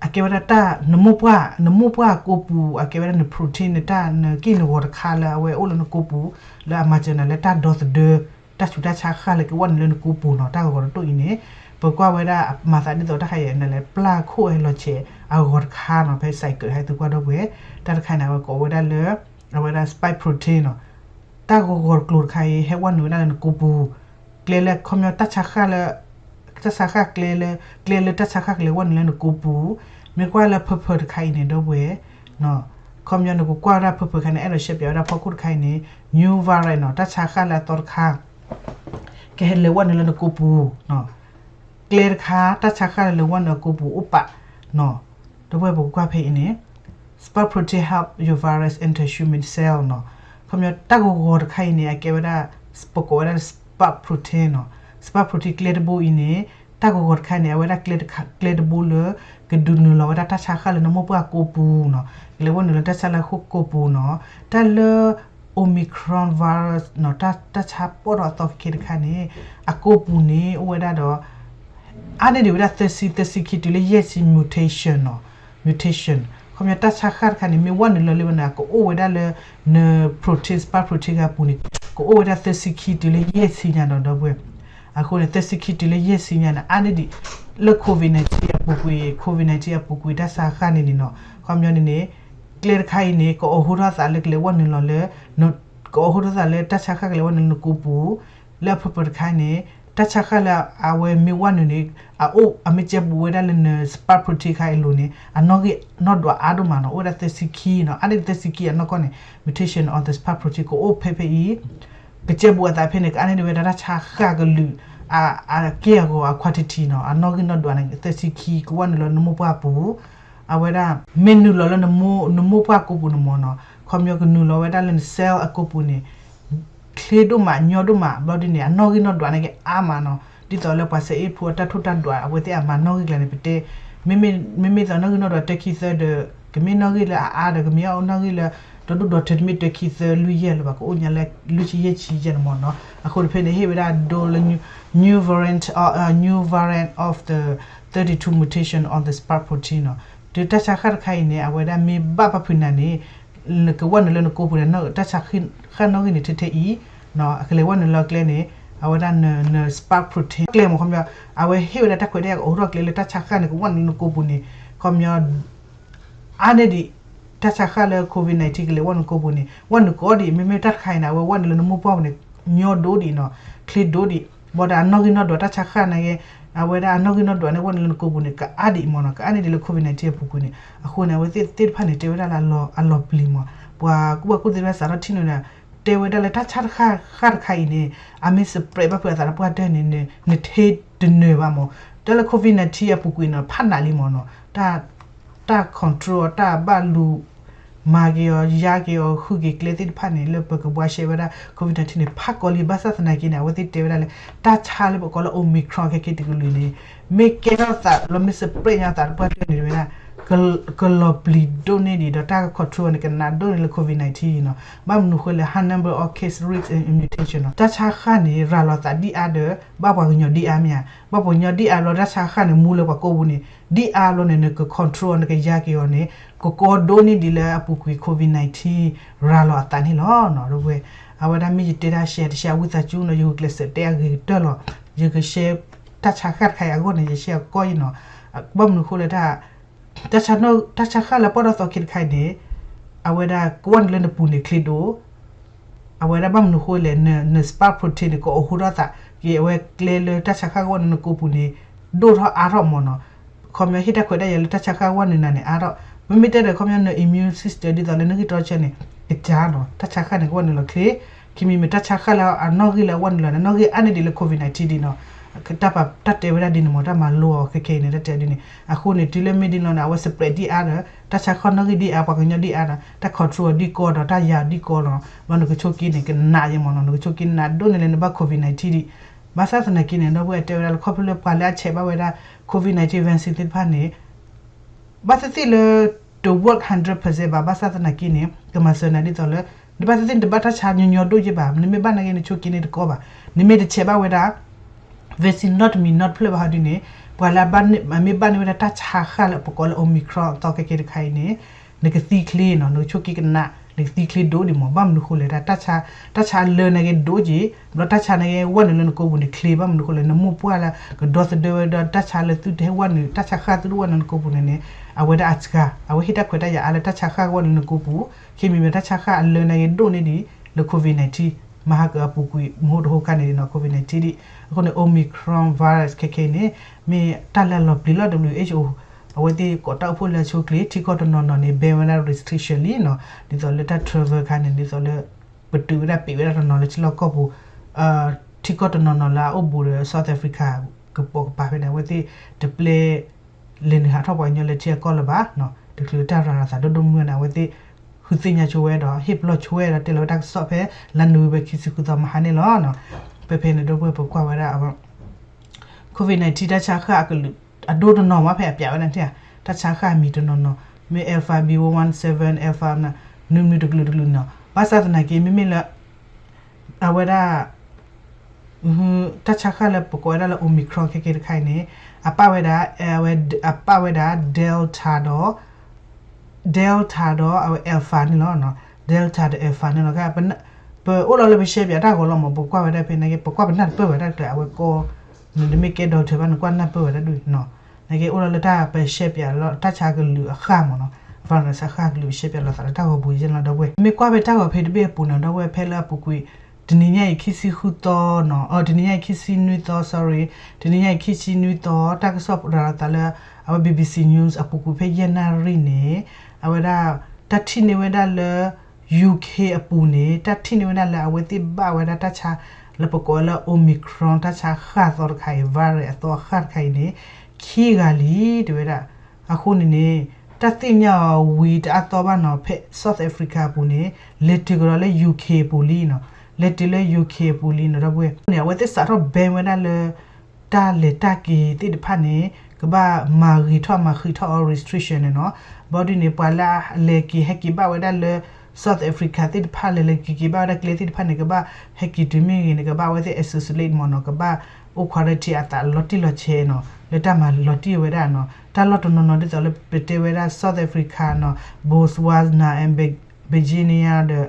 အကဲဝဲဒၣ်တၢ် နမိၢ်ပှၢ် နမိၢ်ပှၢ်ကိးပူၤ အကဲဝဲဒၣ်န protein နတၢ် နက့ၢ်နဂီၤတခါလၢအဝဲအိၣ်လၢနကိးပူၤ လၢအမၤစၢၤနၤလၢတၢ်ဒီသဒၢ တၢ်ဆူးတၢ်ဆါဃၣ်လၢကဝဲနုာ်လၢနကိးပူၤနီၤ တၢ်ဂီၤဂီၤတတိၢ်အံၤန့ၣ် ပကွၢ်ဝဲဒၣ်မၤသးဒ်သိးတၢ်ခါအံၤနလဲၤပျၢ်ခိၣ်အလီၤဆဲး အဂီၤတခါနီၤ ဖဲ cycle ဟဲသုကွၢ်ဒီပုၢ်ဝဲၢ် တၢ်တခါန့ၣ် အဝဲကိးဝဲဒၣ်လၢ အဝဲဒၣ် spike protein နီၤ တၢ်ဂီၤဂီၤတကျိၤတခါအံၤ ဟဲဝဲနုာ်ဝဲဒၣ်လၢနကိးပူၤ ကျဲလၢခီပညီ တၢ်ဆါဃၣ်လၢ တၢ်ဆါဃၣ်ကျဲလၢ ကျဲလၢတၢ်ဆါဃၣ်ကလဲၤဝဲနုာ်လၢနကိးပူၤ မ့ၢ်ကွၢ်လၢ purple တခါအံၤန့ၣ် ဒီပုၢ်ဝဲၢ် ခီပညီနကကွၢ်ဝဲဒၣ် purple တခါန့ၣ် အဲၣ်ဒိးရှဲပၠးဝဲဒၣ်ဖီခိၣ်တခါအံၤန့ၣ် new variant နီၤ တၢ်ဆါဃၣ်လၢအသီတခါ ကဟဲလဲၤဝဲနုာ်လၢနကိးပူၤ ကျဲတခါ တၢ်ဆါဃၣ်လၢလဲၤဝဲနုာ်အကိးပူၤအိၣ်ပာ်နီၤ ဒီပုၢ်ဝဲၢ်ပကကွၢ်ဖဲအံၤန့ၣ် spike protein help your virus enter human cell နီၤ ခီပညီတၢ်ဂီၤဂီၤတခါအံၤန့ၣ် အကဲဝဲဒၣ် ပကိးဝဲဒၣ် spike protein နီၤ spike protein ကျဲတဘိအံၤန့ၣ် တၢ်ဂီၤဂီၤတခါန့ၣ် အဝဲဒၣ်ကျဲတဘိလၢ ကဒုးနုာ်လီၤဝဲဒၣ်တၢ်ဆါဃၣ်လၢနမိၢ်ပှၢ်ကိးပူၤနီၤ ကလဲၤဝဲနုာ်လၢတၢ်ဆါလၢဃိကိးပူၤနီၤ တၢ်လၢ Omicron virus နီၤ တၢ်ဆါပီၣ်ထီၣ်အသီခဲခဲတခါန့ၣ် အကိးပူၤန့ၣ် အိၣ်ဝဲဒၣ်ဒီး အါန့ၢ်ဒံးဝဲဒၣ်သၢဆံ သၢဆံခံတုၤလၢယဲၢ်ဆံ mutation နီၤ mutation ခီပညီတၢ်ဆါဃၣ်တခါန့ၣ် မ့ၢ်ဝဲနုာ်လီၤလံဝဲန့ၣ် ကအိၣ်ဝဲဒၣ်လၢ န protein spike protein ဂၤပူၤန့ၣ် ကအိၣ်ဝဲဒၣ်သၢဆံခံတုၤလၢယဲၢ်ဆံညါနီၤ ဒီပုၢ်ဝဲၢ် အဃိန့ၣ် သၢဆံခံတုၤလၢယဲၢ်ဆံညါန့ၣ် အါန့ၢ်ဒံး လၢ COVID nineteen အပူၤကွံာ် COVID nineteen အပူၤကွံာ်တၢ်ဆါဃၣ်န့ၣ်န့ၣ်နီၤ ခီပညီန့ၣ်န့ၣ် ကျဲတခါအံၤန့ၣ် ကအိးဟိထီၣ်သးလၢကလဲၤဝဲနုာ်လီၤလၢ ကအိးဟိထီၣ်သးလၢတၢ်ဆါဃၣ်ကလဲၤဝဲနုာ်လၢနကိးပူၤ လၢအ purple တခါန့ၣ် တၢ်ဆါဃၣ်လၢအဝဲမ့ၢ်ဝဲနုာ်န့ၣ် အအိၣ်အမ့ၢ်ကဲပူၤဝဲဒၣ်လၢန spike protein တခါအံၤအလိၤန့ၣ် အနီၣ်ဂံၢ်နီၣ်ဒွးအါဒိၣ်မးနီၤ အိၣ်ဝဲဒၣ်သၢဆံခံနီၤ အါန့ၢ်သၢဆံခံအနီၢ်ကီၢ်န့ၣ် mutation of the spike protein ကအိၣ်ဖဲဖဲအံၤ ကကဲပူၤအသးဖဲန့ၣ် ကအါန့ၢ်ဒံးဝဲဒၣ်တၢ်ဆါဃၣ်ကလုာ် အက့ၢ်အဂီၤအ quantity နီၤ အနီၣ်ဂံၢ်နီၣ်ဒွးန့ၣ် သၢဆံခံ ကဝဲနုာ်လီၤနမိၢ်ပှၢ်ပူၤ အဝဲဒၣ် မ့ၢ်နုာ်လီၤလၢ နမိၢ်ပှၢ်ကိးပူၤန့ၣ်မ့ၢ်နီၤ ခီပညီကနုာ်လီၤဝဲဒၣ်လၢန cell အကိးပူၤန့ၣ် ချ့ဒိၣ်မး ညီဒိၣ်မး ဘျီဒ်န့ၣ် အနီၣ်ဂံၢ်နီၣ်ဒွးန့ၣ်က့အါမးနီၤ ဒ်သိးလၢပှၤစဲအ့ၣ်ဖိအတၢ်ထိၣ်တၢ်ဒွး အဝဲသ့ၣ်အမၤနီၣ်ဂံၢ်ကျါန့ၣ် ပတဲ မ့မ့ၢ်သိးနီၣ်ဂံၢ်နီၣ်ဒွးတၢခံသၢဒီး ကမ့ၢ်နီၣ်ဂံၢ်လၢအအါဒီး ကမ့ၢ်အနီၣ်ဂံၢ်လၢ ဒီဒူၣ်ဒီထၢတမ့ၢ်တၢခံသၢလွံၢ်ယဲၢ်လၢၤဘၣ် ကအိၣ်ညါလၢလွံၢ်ဆံယဲၢ်ဆံယဲၢ်န့ၣ်မ့ၢ်နီၤ အဃိတဖဲန့ၣ် ဟ့ၣ်ဝဲဒၣ်ဒိလၢ new variant, uh, new variant of the thirty-two mutation of the spike protein နီၤ ဒီးတၢ်ဆါဃၣ်တခါအံၤန့ၣ် အဝဲဒၣ်မ့ၢ်ဘၣ်ပာ်ဖုးနၤန့ၣ် နကဝဲနုာ်လၢနကိးပူၤန့ၣ် တၢ်ဆါဃၣ်နီၣ်ဂံၢ်န့ၣ်ထဲထဲအံၤ အကလဲၤဝဲနုာ်လၢကျဲန့ၣ် အဝဲဒၣ်န spike protein ကျဲမ့ၢ်ခီပညီ အဝဲဟ့ၣ်ဝဲဒၣ်တၢ်ခွဲးတၢ်ယာ်ကအိးထီၣ်ကျဲလၢတၢ်ဆါဃၣ်န့ၣ် ကဝဲနုာ်လၢနကိးပူၤန့ၣ် ခီပညီ အါန့ၢ်ဒံး တၢ်ဆါဃၣ်လၢ COVID nineteen ကလဲၤဝဲနုာ်ကိးပူၤန့ၣ် ဝဲနုာ်ကိးဒံး မ့မ့ၢ်တၢ်တခါအံၤန့ၣ် အဝဲဝဲနုာ်လၢနမိၢ်ပှၢ်ပူၤန့ၣ် ညီဒိၣ်ဒံးနီၤ ချ့ဒိၣ်ဒံး ဘၣ်ဒီးအနီၣ်ဂံၢ်နီၣ်ဒွးတၢ်ဆါဃၣ်န့ၣ်က့ အဝဲဒၣ်အနီၣ်ဂံၢ်နီၣ်ဒွးန့ၣ် ဝဲနုာ်လၢနကိးပူၤန့ၣ် ကအါဒံးမ့ၢ်နီၤ ကအါန့ၢ်ဒံးလၢ COVID nineteen အပူၤကွံာ်န့ၣ် အဃိန့ၣ် အဝဲသ့ၣ်တဖၣ်န့ၣ် တဲဝဲဒၣ်လၢအလီၤပျံၤမ့ၢ် ပှၤကူၣ်ဘၣ်ကူၣ်သ့တဖၣ်စးထီၣ်ထံၣ်န့ၣ် တဲဝဲဒၣ်လၢတၢ်ဆါတခါဃၣ်တခါအံၤန့ၣ် အမ့ၢ် spread ဘၣ်ဖုးအသးလၢပှၢ်တၢၢ်န့ၣ် နထ့တနၢၤဘၣ်မ့ၢ် တၢ်လၢ COVID nineteen အပူၤကွံာ်န့ၣ် ဖးနးလံမ့ၢ်နီၤ တၢ် control တၢ်ဘၣ်လူၤ မၤက့ၤအီၤ ယါက့ၤအီၤ ဃုက့ၤကျဲသ့ၣ်တဖၣ်န့ၣ် လၢပကဘှါရှဲဝဲဒၣ် COVID nineteen န့ၣ် ဖးကီလံ ဘၣ်ဆၣ်သနာ်က့န့ၣ် အဝဲသ့ၣ်တဲဝဲဒၣ်လၢ တၢ်ဆါလၢပကိးလၢ Omicron ခဲက့ၤတကလုာ်န့ၣ် မ့ၢ်ကဲထီၣ်သးလီၤ မ့ၢ် spread ညါသးလၢပှၢ်တၢၢ်န့ၣ်ဝဲဒၣ် ကလီၤပျံၤဒိၣ်န့ၢ်ဒံးဒီးတၢ် control န့ၣ် ကနးဒိၣ်န့ၢ်လၢ COVID nineteen နီၤ ဘၣ်မနုၤဃိလဲၣ် high number of case, risk and mutation နီၤ တၢ်ဆါဃၣ်န့ၣ် ရၤလီၤသးဒံၣ်အါဒီး ဘၣ်ပှၤကညီဒံၣ်အါမ့ၢ်ဧါ ဘၣ်ပှၤကညီဒံၣ်အါဘျီ တၢ်ဆါဃၣ်န့ၣ် မူလၢပှၤကိးပူၤန့ၣ် ဒံၣ်အါဘျီန့ၣ် နက control နကယါက့ၤအီၤန့ၣ် ကကီဒိၣ်န့ၢ်ဒံးလၢအပူၤကွံာ် COVID nineteen ရၤလီၤအသးန့ၣ်လီၤနီၤ ဒီပုၢ်ဝဲၢ် အဝဲဒၣ်မ့ၢ်ယတဲဒၣ်ရှဲတရှဲ အဝံသးစူၤနီၤ ယဂုာ်ကျဲးစၢးတဲအဂ့ၤကတၢၢ်လီၤ ယကရှဲ တၢ်ဆါဃၣ်တခါအံၤအဂီၢ်န့ၣ် ယရှဲအကီၢ်အံၤနီၤ ဘၣ်မနုၤဃိလဲၣ် တၢ် တၢ်ဆါဃၣ်လၢပီၣ်ထီၣ်သီခ့တခါအံၤန့ၣ် အဝဲဒၣ်ကဝဲနုာ်လၢနပူၤန့ၣ်ချ့ဒိၣ် အဝဲဒၣ်ဘၣ်မနုၤဃိလဲၣ် န န spike protein န့ၣ် ကအိးဟိထီၣ်သး က့ၤအဝဲကျဲလၢတၢ်ဆါဃၣ်ကဝဲနုာ်နကိးပူၤန့ၣ် ဒိၣ်ထီၣ်အါထီၣ်မ့ၢ်နီၤ ခီပညီဟ့ၣ်တၢ်ခွဲးတၢ်ယာ်လၢတၢ်ဆါဃၣ်ကဝဲနုာ်နၤန့ၣ်အါထီၣ် မ့မ့ၢ်တဲဒီးခီပညီန immune system ဒ်သိးလၢနဂံၢ်တြီဆၢန့ၣ် ကစၢ်နီၤ တၢ်ဆါဃၣ်န့ၣ် ကဝဲနုာ်လီၤချ့ ခံမံၤမ့ၢ်တၢ်ဆါဃၣ်လၢအနီၣ်ဂံၢ်လၢအဝဲနုာ်လီၤန့ၣ် နီၣ်ဂံၢ်အါန့ၢ်ဒံးလၢ COVID nineteen ဒံးနီၤ တၢ်ပာ်တၢ်တဲဝဲဒၣ်ဒ်န့ၣ်မ့ၢ် တၢ်မၤလိအီၤခဲခဲအံၤန့ၣ် တၢ်တဲဒ်န့ၣ် အဃိန့ၣ် တုၤလၢမ့ၢ်ဒ်န့ၣ်လီၤန့ၣ် အဝဲ spread ဒံၣ်အါဒီး တၢ်ဆါခီၣ်နီၣ်ဂံၢ်ဒံၣ်အါ ပှၤကညီဒံၣ်အါဒီး တၢ် control အီၤဒံၣ်ကီဒီး တၢ်ယၤဒံၣ်ကီဒီး ဘျီနကဆိက့န့ၣ် ကနးယဲမ့ၢ်နီၤ နကဆိက့နးဒိၣ်န့ၣ်လၢနဘၣ် COVID nineteen ဒံး ဘၣ်ဆၣ်သနာ်က့န့ၣ် ဒီပုၢ်ဝဲၢ်တဲဝဲဒၣ်လၢခီဖျိလၢပှၤလၢအဆဲးဘၣ်ဝဲဒၣ် COVID nineteen vaccine သ့ၣ်တဖၣ်န့ၣ် ဘၣ်သ့ၣ်သ့ၣ်လၢ တ work hundred percent ဘၣ် ဘၣ်ဆၣ်သနာ်က့န့ၣ် ကမၤစၢၤနၤဒ်သိးလၢ နဘၣ်သ့ၣ်သ့ၣ်နတဘၣ်တၢ်ဆါညီညီဒိၣ်ယဲဘၣ် နမ့ၢ်ဘၣ်နာ်က့နဆိက့န့ၣ်တကီဘၣ် နမ့ၢ်တဆဲးဘၣ်ဝဲဒၣ် vaccine နီတမံၤနီတဖျၢၣ်ဘၣ်ဟီဒ်န့ၣ် ပှၤလၢအမ့ၢ်ဘၣ်န့ၢ်ဝဲဒၣ်တၢ်ဆါဃၣ်လၢပကိးလၢ Omicron အသီခဲကဲတခါအံၤန့ၣ် နကသံချ့နီၤ နကဆိက့ကနး နကသံချ့ဒိၣ်ဒံးမ့ၢ် ဘၣ်မနုၤဃိလဲၣ် တၢ်ဆါအလၢနာ်က့ဒိၣ်က့ၤ ဘျီတၢ်ဆါနာ်က့ဝဲနုာ်လၢနကိာ်ပူၤန့ၣ်ချ့ ဘၣ်မနုၤဃိလဲၣ် နမိၢ်ပှၢ်လၢကဒီသဒၢဝဲဒီးတၢ်ဆါလၢသုတဟဲဝဲနုာ် တၢ်ဆါဃၣ်သုတဝဲနုာ်လၢနကိာ်ပူၤန့ၣ်န့ၣ် အဝဲဒၣ်အစှၤ အဝဲဟ့ၣ်တၢ်ခွဲးတၢ်ယာ်အါလၢတၢ်ဆါဃၣ်ကဝဲနုာ်လၢနကိာ်ပူၤ ခံမံၤမံၤတၢ်ဆါဃၣ်အလၢနာ်က့ဒိၣ်န့ၢ်ဒံးလၢ COVID nineteen မၤဟးကၢအပူၤကွံာ် မဟိတဟိခါန့ၣ်ဒ်နီၤ COVID nineteen ဒံး အဃိန့ၣ် Omicron virus ခဲခဲအံၤန့ၣ် မ့ၢ်တၢ်လၢအလီၤပျံၤလီၤ WHO အဝဲသ့ၣ်ကိးတၢ်အိၣ်ဖှိၣ်လၢအဆိအချ့ ထံကီၢ်တနီၤနီၤန့ၣ် ဘဲဝဲဒၣ် restriction လံနီၤ ဒ်သိးလၢတၢ် travel ခါန့ၣ် ဒ်သိးလၢ ပတုာ်ဝဲဒၣ်ပံးဝဲဒၣ်တနီၤလၢထံလီၢ်ကီၢ်ပူၤ ထံကီၢ်တနီၤနီၤလၢအအိၣ်ဘူးဒီး South Africa ကပိာ်ကပၤဖဲန့ၣ် အဝဲသ့ၣ်တပျဲ လဲၤနုာ်ဟးထီၣ်ပှၤကညီလၢထံအကီၢ်လၢၤဘၣ်နီၤ တချုးလၢတၢ်ရၤလီၤသးဒိၣ်ဒိၣ်မုၢ်န့ၣ် အဝဲသ့ၣ် ဃုသ့ၣ်ညါဆိဝဲဒီး ဟ့ၣ်ပလီၢ်ဆိဝဲဒီးတဲလီၤဝဲတၢ်ကစီၣ်ဖဲ လါနိၣ်ဝ့ဘၢၣ်ခံဆံဃုသီမဟါန့ၣ်လီၤနီၤ ဖဲဖဲန့ၣ်ဒီပုၢ်ဝဲၢ်ပကွၢ်ဝဲဒၣ် COVID nineteen တၢ်ဆါဃၣ်အကလုာ် အဒိတနီၤမးဖဲအပျးဝဲဒၣ်န့ၣ် တၢ်ဆါဃၣ်အမံၤတနီၤနီၤ မ့ၢ် Alpha B one one seven Alpha နၤ နုၤနုၤတကလုာ်တကလုာ်နီၤ ဘၣ်ဆၣ်သနာ်က့ မ့မ့ၢ်လၢ အဝဲဒၣ် တၢ်ဆါဃၣ်လၢပကိးဝဲဒၣ်လၢ Omicron ခဲကဲတခါအံၤန့ၣ် အပၣ်ဝဲဒၣ် အဝဲ အပၣ်ဝဲဒၣ် Delta ဒီး Delta ဒီးအဝဲ Alpha န့ၣ်လီၤ. Delta ဒီး Alpha န့ၣ်လီၤ. ပအိၣ်လီၤလၢပရှဲပၠးတၢ်ဂီၤလီၤမး ပကွၢ်ဝဲဒၣ်ဖဲန့ၣ်က့ ပကွၢ်ပနၢ်တပၢၢ်ဝဲဒၣ်ကျဲ အဝဲကီ နမ့ၢ်ကဲ Delta ဘၣ် နကွၢ်နၢ်ပၢၢ်ဝဲဒၣ်ဒ်နီၤ နက့အိၣ်လီၤလၢတၢ်ပရှဲပၠးလီၤ တၢ်ဆါကလုာ်အဃၣ်မးနီၤ virus အဃၣ်ကလုာ်ပရှဲပၠးလီၤသးလၢတၢ်ဂီၤပူၤယဲၢ်လီၤ ဒီပုၢ်ဝဲၢ် မ့ၢ်ကွၢ်ဖဲတၢ်ဂီၤဖဲတဘ့ၣ်အပူၤန့ၣ် ဒီပုၢ်ဝဲၢ် ဖဲလၢအပူၤကွံာ် တနံၤညါအံၤခံဆံဃုသီနီၤ တနံၤညါအံၤခံဆံနွံသီ sorry တနံၤညါအံၤခံဆံနွံသီ တၢ်ကစီၣ်ရၤလီၤသးလၢ အဝဲ BBC News အပူၤကွံာ်ဖဲယဲၢ်နၣ်ရံၣ်န့ၣ် အဝဲဒၣ် တၢ်ထံၣ်န့ၢ်ဝဲဒၣ်လၢ UK အပူၤန့ၣ် တၢ်ထံၣ်န့ၢ်ဝဲဒၣ်လၢအဝဲသ့ၣ်ဘၣ်ဝဲဒၣ်တၢ်ဆါ လၢပကိးလၢ Omicron တၢ်ဆါဃၣ်အသီတခါအံၤ virus အသီအဃၣ်တခါအံၤန့ၣ် ခံဂၤလံ တဲဝဲဒၣ် အဃိန့ၣ်န့ၣ် တၢ်သ့ၣ်ညါအီၤဝံၤတအါသီဘၣ်နီၤ ဖဲ South Africa အပူၤန့ၣ် လဲၤတုၤကဒီးလၢ UK အပူၤလံနီၤ လဲၤတုၤလၢ UK အပူၤလံနီၤ ဒီပုၢ်ဝဲၢ်န့ၣ် အဝဲသ့ၣ်စးထီၣ် ban ဝဲဒၣ်လၢ တၢ်လဲၤတၢ်က့ၤသ့ၣ်တဖၣ်န့ၣ် ကဘၣ်မၤဂ့ၤထီၣ်မၤဃံးထီၣ်အီၤ restriction န့ၣ်နီၤ ဘီဒ်န့ၣ် ပှၤလၢအလဲၤက့ၤဟဲက့ၤဘၣ်ဝဲဒၣ်လၢ South Africa သ့ၣ်တဖၣ် လဲၤလဲၤက့ၤက့ၤဘၣ်ဝဲဒၣ်ကျဲသ့ၣ်တဖၣ်န့ၣ် ကဘၣ်ဟဲက့ၤတုၤမ့ၢ်ဂ့ၤန့ၣ် ကဘၣ်အဝဲသ့ၣ် isolate မ့ၢ်နီၤ ကဘၣ်အိၣ် quarantine အသးလီၤတံၢ်လီၤဆဲးနီၤ လၢတၢ်မၤလီၤတံၢ်ဝဲဒၣ်နီၤ တၢ်လီၢ်တနီၤနီၤဒ်သိးလၢပတဲဝဲဒၣ် South Africa နီၤ Botswana and Virginia ဒီး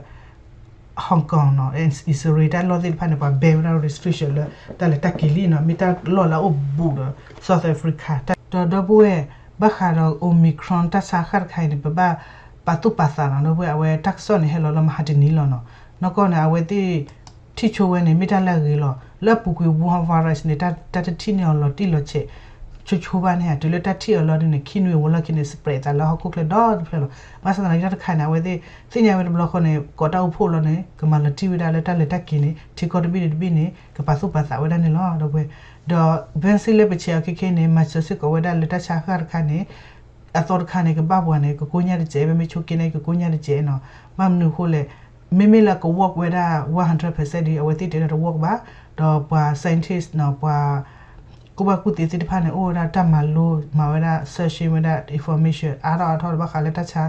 Hong Kong နီၤ Israel တၢ်လီၢ်သ့ၣ်တဖၣ်န့ၣ် ပှၤ ban ဝဲဒၣ် restriction လၢ တၢ်လဲၤတၢ်က့ၤလံနီၤ မ့ၢ်တၢ်လီၢ်လၢအအိၣ်ဘူးဒီး South Africa ဒီးဒီပုၢ်ဝဲၢ် ဘၣ်ဃးဒီး Omicron တၢ်ဆါဃၣ်တခါအံၤန့ၣ် ပဘၣ်ပာ်သူၣ်ပာ်သးနီၤ ဒီပုၢ်ဝဲၢ် အဝဲတၢ်ကစီၣ်န့ၣ် ဟဲလီၤလၢမဟါတနံၤလီၤနီၤ နီၢ်ကီၢ်န့ၣ် အဝဲသ့ၣ် ထံၣ်ဆိဝဲန့ၣ် မ့ၢ်တၢ်လၢအဂ့ၤလီၤ လၢအပူၤကွံာ် Wuhan virus န့ၣ် တၢ်တထံၣ်န့ၢ်အီၤလီၤတံၢ်လီၤဆဲး ဆိဆိဘၣ်န့ၣ် တုၤလၢတၢ်ထံၣ်အီၤလီၤဒ်န့ၣ် ခံနွံဝဲလီၢ်ခံန့ၣ် spread သးလၢဟီၣ်ခိၣ်ချၢဒီတဖျၢၣ်လီၤ ဘၣ်ဆၣ်သနာ်က့တၢ်တခါန့ၣ် အဝဲသ့ၣ် သ့ၣ်ညါဝဲတဘျီဃီန့ၣ် ကိးတၢ်အိၣ်ဖှိၣ်လီၤန့ၣ် ကမၤလီၤတံၢ်ဝဲဒၣ်လၢတၢ်လဲၤတၢ်က့ၤန့ၣ် ထံကီၢ်တဘ့ၣ်န့ၣ်တဘ့ၣ်န့ၣ် ကပာ်သူၣ်ပာ်သးဝဲဒၣ်န့ၣ်လီၤ ဒီပုၢ်ဝဲၢ် ဒီး vaccine လၢပဆဲးအီၤခဲခဲန့ၣ် မၤစၢၤစ့ၢ်ကီးဝဲဒၣ်လၢတၢ်ဆါဃၣ်တခါန့ၣ် အသီတခါန့ၣ် ကဘၣ်ပှၤန့ၣ် ကကိညၢ်တစဲး မ့မ့ၢ်ဆိက့န့ၣ် ကကိညၢ်တစဲးနီၤ ဘၣ်မနုၤအဃိလဲၣ် မ့မ့ၢ်လၢက work ဝဲဒၣ် one hundred percent ဒီး အဝဲသ့ၣ်တဲလၢတ work ဘၣ် ဒီးပှၤ scientist နီၤ ပှၤ ကူၣ်ဘၣ်ကူၣ်သ့သ့ၣ်တဖၣ်န့ၣ် အိၣ်ဝဲဒၣ်တၢ်မၤလိ မၤဝဲဒၣ် searching ဝဲဒၣ် information အါထီၣ်အါထီၣ်ဘၣ်ဃးလၢတၢ်ဆါ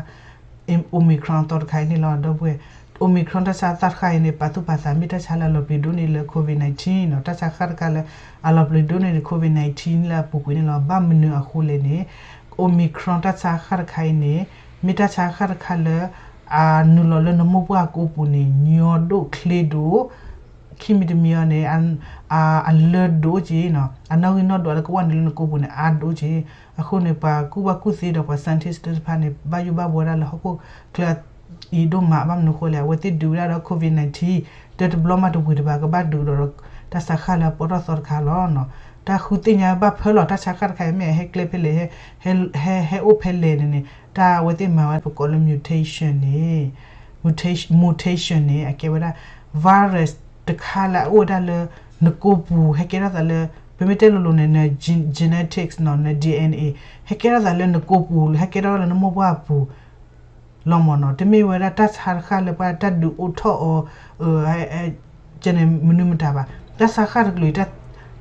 Omicron အသီတခါအံၤန့ၣ်လီၤ ဒီပုၢ်ဝဲၢ် Omicron တၢ်ဆါသၣ်တခါအံၤန့ၣ် ပာ်သူၣ်ပာ်သးမ့ၢ်တၢ်ဆါလၢအလီၤပျံၤဒိၣ်န့ၢ်လၢ COVID nineteen နီၤ တၢ်ဆါဃၣ်တခါလၢ အလီၤပျံၤဒိၣ်န့ၢ် COVID nineteen လၢအပူၤကွံာ်န့ၣ်လီၤ ဘၣ်မနုၤအဃိလဲၣ်န့ၣ် Omicron တၢ်ဆါဃၣ်တခါအံၤန့ၣ် မ့ၢ်တၢ်ဆါဃၣ်တခါလၢ အနုာ်လီၤလၢနမိၢ်ပှၢ်ကိာ်ပူၤန့ၣ် ညီဒိၣ်ချ့ဒိၣ် ခံမံၤတမံၤအီၤန့ၣ် အလၢဒိၣ်က့ၤနီၤ အနီၣ်ဂံၢ်နီၣ်ဒွးလၢကအိၣ်နုာ်လၢနကိာ်ပူၤန့ၣ် အါဒိၣ်က့ၤ အဃိန့ၣ် ပှၤကူၣ်ဘၣ်ကူၣ်သ့ဒီးပှၤ scientist သ့ၣ်တဖၣ်န့ၣ် ဘၣ်ယိၣ်ဘၣ်ဘှီဝဲဒၣ်လၢဟီၣ်ခိၣ်ချၢအံၤဒိၣ်မး ဘၣ်မနုၤအဃိလဲၣ် အဝဲသ့ၣ်ဒုးဝဲဒၣ်ဒီး COVID nineteen တၢ်တဘျီမးတဝံၤတဘၣ် ကဘၣ်ဒုးဒီး တၢ်ဆါဃၣ်လၢအပီၣ်ထီၣ်သီတခါလီၤနီၤ တၢ်ဃုသ့ၣ်ညါဘၣ်ဖၢလီၤ တၢ်ဆါဃၣ်တခါအံၤမ့ၢ်အဟဲကျဲဖဲလဲၣ် ဟဲ ဟဲ ဟဲအိၣ်ဖဲလဲၣ်န့ၣ်န့ၣ် တၢ်အဝဲသ့ၣ်မၤဝဲပကိးလၢ mutation န့ၣ် mutation န့ၣ် အကဲဝဲဒၣ် virus တခါလၢအအိၣ်ဝဲဒၣ်လၢ နကိာ်ပူၤ ဟဲကဲထီၣ်သးလၢ ပမ့ၢ်တဲလိၤလိၤန့ၣ် န genetics နီၤ န DNA ဟဲကဲထီၣ်သးလၢနကိာ်ပူၤ ဟဲကဲထီၣ်လၢနမိၢ်ပှၢ်ပူၤ လီၤမၢ်နီၤ. တမ့ၢ်ဝဲဒၣ်တၢ်ဆါတခါလၢပှၤတၢ်ဒုးအိၣ်ထီၣ်အီၤ ကဲန့ၣ်မနုၤမတၤဘၣ်. တၢ်ဆါဃၣ်တကလုာ် တၢ်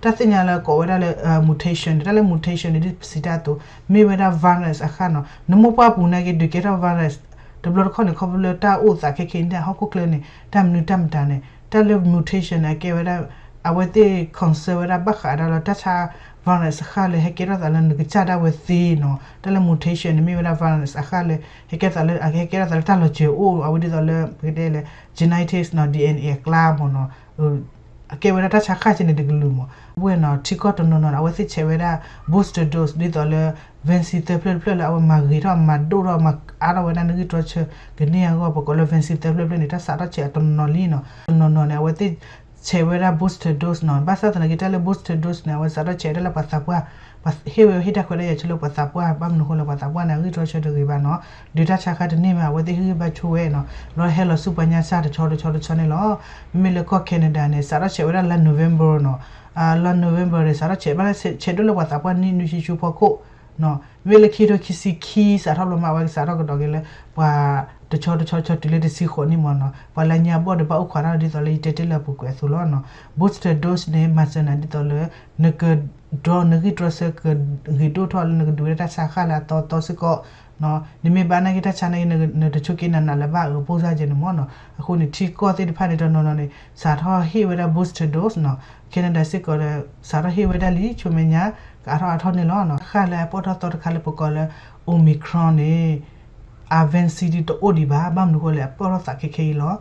သ့ၣ်ညါလၢကိးဝဲဒၣ်လၢ mutation န့ၣ် တၢ်လၢ mutation န့ၣ် ဒ်ပစံးတၢ်အသိး မ့ၢ်ဝဲဒၣ် virus အဃၣ်နီၤ. နမိၢ်ပှၢ်ပူၤန့ၣ်က့ၤဒုးကဲထီၣ် virus တဘျီတခီၣ်န့ၣ် ခီဖျိလၢတၢ်အိၣ်သးခဲခဲအံၤန့ၣ် ဟီၣ်ခိၣ်ချၢန့ၣ် တၢ်မနုၤတၢ်မတၤန့ၣ် တၢ်လၢ mutation န့ၣ် အကဲဝဲဒၣ် အဝဲသ့ၣ် concern ဝဲဒၣ်ဘၣ်ဃးဒီးလၢတၢ်ဆါ virus အဃၣ်လၢဟဲကဲထီၣ်သးလၢနကစၢ်ဒၣ်ဝဲသ့နီၤ. တၢ်လၢ mutation န့ၣ် မ့ၢ်ဝဲဒၣ် virus အဃၣ်လၢ ဟဲကဲထီၣ်သးလၢ အကဟဲကဲထီၣ်သးလၢတၢ်လီၤစၢၤအိၣ် အဝဲဒ်သိးလၢ ပကတဲလၢ genetics နီၤ DNA အကျါမၢ်နီၤ. အကဲဝဲဒၣ်တၢ်ဆါဃၣ်ကဲန့ၣ်တကလုာ်မၢ်. အဝဲနီၤ ထံကီၢ်တနီၤနီၤ အဝဲသ့ၣ်ဆဲးဝဲဒၣ် booster dose ဒ်သိးလၢ vaccine သၢဖျၢၣ်တဖျၢၣ်လၢ အဝဲမၤဂ့ၤထီၣ် မၤဒိၣ်ထီၣ် မၤအါထီၣ်ဝဲဒၣ်နဂံၢ်တြီဆၢကန့ၢ်အဂီၢ် ပကိးလၢ vaccine သၢဖျၢၣ်တဖျၢၣ်န့ၣ် တၢ်စးထီၣ်ဆဲးအတနီၤနီၤလံနီၤ. တနီၤနီၤန့ၣ် အဝဲသ့ၣ်ဆဲးဝဲဒၣ် booster dose နီၤ. ဘၣ်ဆၣ်သနာ်က့ တၢ်လၢ booster dose န့ၣ် အဝဲစးထီၣ်ဆဲးဝဲဒၣ်လၢပှၤသးပှၢ် ဟ့ၣ်ဝဲဟ့ၣ်တၢ်ခွဲးတၢ်ယာ်ဆူလၢပှၤသးပှၢ် ဘၣ်မနုၤအဃိလဲၣ် ပှၤသးပှၢ်န့ၣ် အဂံၢ်တြီဆၢတဂ့ၤဘၣ်နီၤ. ဒုးတၢ်ဆါဃၣ်တန့ၢ်မး အဝဲသ့ၣ်ဟ့ၣ်ဂံၢ်ဘါဆိဝဲနီၤ. လီၤဟဲလီၤဆူပှၤညါစၢ်တဆီတဆီတဆီန့ၣ်လီၤ. မ့မ့ၢ်လၢကီၢ် Canada န့ၣ် စးထီၣ်ဆဲးဝဲဒၣ်လါ November နီၤ. လါ November န့ၣ် စးထီၣ်ဆဲးဘၣ်ဆဲးဒိၣ်လၢပှၤသးပှၢ်နံၣ်နွံဆံဆူဖီခိၣ် မ့ၢ်လၢခံထိခံဆံခံ စးထီၣ်ဘျီမး အဝဲကစးထီၣ်ကဒီးက့ၤလၢ ပှၤတဆီတဆီတဆီတုၤလၢတဆံဃိးနံၣ်မၢ်နီၤ. ပှၤလၢညါဘီၣ်ဒီးဘၣ်အိၣ်ခိးတၢ်ဒ်သိးလၢယတဲတ့ၢ်လၢအပူၤကွံာ်အသိးလီၤနီၤ. Booster dose န့ၣ် မၤစၢၤနၤဒ်သိးလၢ နကဒီးနဂံၢ်တြီဆၢကဂ့ၤဒိၣ်ထီၣ်လၢနကဒုးဝဲဒၣ်တၢ်ဆါဃၣ်လၢအသီသီစ့ၢ်ကီး နမ့ၢ်ဘၣ်နာ်က့တၢ်ဆါန့ၣ် နတဆိးက့နးနးလၢၤဘၣ်အၢ ပိၢ်စၢ်ကဲန့ၣ်မၢ်နီၤ. အဃိန့ၣ် ထံကီၢ်သ့ၣ်တဖၣ်န့ၣ် တနီၤနီၤန့ၣ် စးထီၣ်ဟ့ၣ်ဝဲဒၣ် booster dose နီၤ. Canada စ့ၢ်ကီးဒီး စးထီၣ်ဟ့ၣ်ဝဲဒၣ်လံ ဆူမဲာ်ညါ ကအါထီၣ်အါထီၣ်န့ၣ်လီၤ. ဃၣ်လၢအပီၣ်ထီၣ်သီတခါလၢပကိးလၢ Omicron န့ၣ် အ vaccine ဒုးတအိၣ်ဒံးဘၣ် ဘၣ်မနုၤအဃိလဲၣ် အပီၣ်ထီၣ်သးခဲခဲအံၤလီၤ.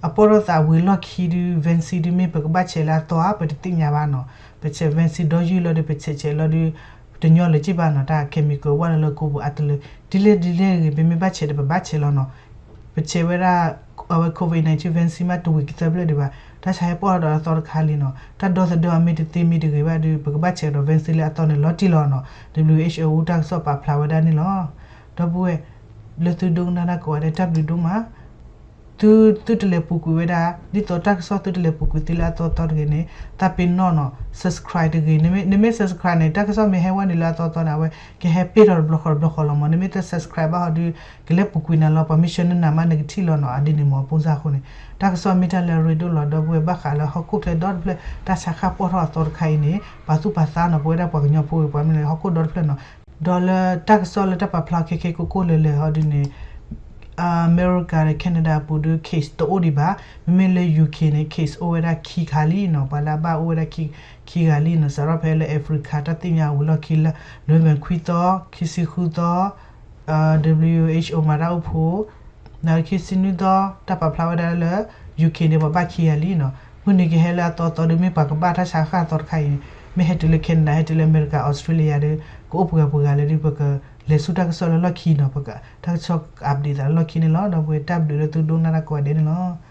အပီၣ်ထီၣ်သးဝံၤလီၢ်ခံဒုး vaccine ဒုးမ့ၢ်ပကဘၣ်ဆဲးလၢအသီဧါ ပတသ့ၣ်ညါဘၣ်နီၤ. ပဆဲး vaccine ဒီယုၢ်လီၤဒီး ပဆဲးဆဲးလီၤဒုး တညီလၢၤက့ဘၣ်နီၤ. တၢ် chemical ဝဲလၢလၢကိပူၤအါတလၢ ဒ်လဲၣ်ဒ်လဲၣ်ဂ့ၤ ပမ့ၢ်ဘၣ်ဆဲးဒီးပဘၣ်ဆဲးလီၤနီၤ. ပဆဲးဝဲဒၣ် အဝဲ COVID nineteen vaccine မ့ၢ်တဝံၤကသၢဖျၢၣ်ဒံးဘၣ် တၢ်ဆါဟဲပီၣ်ထီၣ်ဒီးအသီတခါလံနီၤ. တၢ်ဒီသဒၢအီၤမ့ၢ်တသ့မ့ၢ်တဂ့ၤဘၣ်ဒီး ပကဘၣ်ဆဲးဒီး vaccine လၢအသီန့ၣ်လီၤတံၢ်လီၤနီၤ. W H O တၢ်ကစီၣ်ပာ်ဖျါဝဲဒၣ်န့ၣ်လီၤ. ဒီပုၢ်ဝဲၢ် လၢသုဒိကနၣ်တၢ်ကိးဂၤဒဲး တၢ်ဘျုးဒိၣ်မး သု သုတလဲၤပူၤကွံာ်ဝဲဒၣ် ဒ်သိးတၢ်ကစီၣ်သုတလဲၤပူၤကွံာ်သုလၢအသီသီတဂ့ၤန့ၣ် တၢ်ပ့ၤနီၣ်နီၤ subscribe တဂ့ၤ. နမ့ၢ် subscribe န့ၣ် တၢ်ကစီၣ်မ့ၢ်ဟဲဝဲန့ၣ်လၢအသီသီန့ၣ် အဝဲကဟဲပ့ၢ်ထီၣ်တဘျီဃီတဘျီဃီလီၤမၢ်. နမ့ၢ်တ subscribe ဘၣ်ဟီဒုး ကလဲၤပူၤကွံာ်နၤလီၤ ပှၤမ့ၢ်ဆှၢနနၤမးနကထံၣ်လီၤနီၤ. အဒ်န့ၣ်မၢ် အပိၢ်စၢ်အဃိန့ၣ် တၢ်ကစီၣ်မ့ၢ်တၢ်လၢအရ့ဒိၣ်လီၤ ဒီပုၢ်ဝဲၢ် ဘၣ်ဃးလၢဟီၣ်ခိၣ်ချၢဒီတဖျၢၣ် တၢ်ဆါဃၣ်ပီၣ်ထီၣ်အသီတခါအံၤန့ၣ် ပာ်သူၣ်ပာ်သးနီၤ ပဝဲဒၣ်ပှၤကညီဖိဝဲ ပှၤမ့ၢ်လၢဟီၣ်ခိၣ်ဒီတဖျၢၣ်နီၤ. ဒီးလၢတၢ်ကစီၣ်လၢတၢ်ပာ်ဖျါခဲခဲကိးကိးလၢၤလၢၤဟီဒုးန့ၣ် အမဲရကၤဒီး Canada အပူၤဒုး case တအိၣ်ဒံးဘၣ်. မ့မ့ၢ်လၢ U K န့ၣ် case အိၣ်ဝဲဒၣ်ခံခါလံနီၤ. ပှၤလၢအဘၣ်အိၣ်ဝဲဒၣ်ခံခါလံနီၤ. စးထီၣ်ဖဲလၢ Africa တၢ်သ့ၣ်ညါဝံၤလီၢ်ခံလၢ November ခွံသီ ခံဆံဃုသီ W H O မၤတၢ်အိၣ်ဖှိၣ် နၣ်ရံၣ်ခံဆံနွံသီ တၢ်ပာ်ဖျါဝဲဒၣ်လၢ U K န့ၣ် ပှၤဘၣ်ခံဂၤလံနီၤ. မုၢ်နံၤကဟဲလၢအသီသီဒုး မ့ၢ်ပှၤကဘၣ်တၢ်ဆါဃၣ်အသီတခါအံၤန့ၣ် မ့ၢ်ဟဲတုၤလၢ Canada ဟဲတုၤလၢအမဲရကၤ Australia ဒီး ကအိၣ်ပှဲၤဂၤပှဲၤဂၤလၢဒုး ပကလဲၤဆူတၢ်ကစီၣ်လၢလီၢ်ခံနီၤ. ပကတၢ်ကစီၣ် update သးလၢလီၢ်ခံန့ၣ်လီၤ. ဒီပုၢ်ဝဲၢ် တၢ်ဘျုးလၢသုဒိကနၣ်တၢ်ကိးဂၤဒဲးန့ၣ်လီၤ.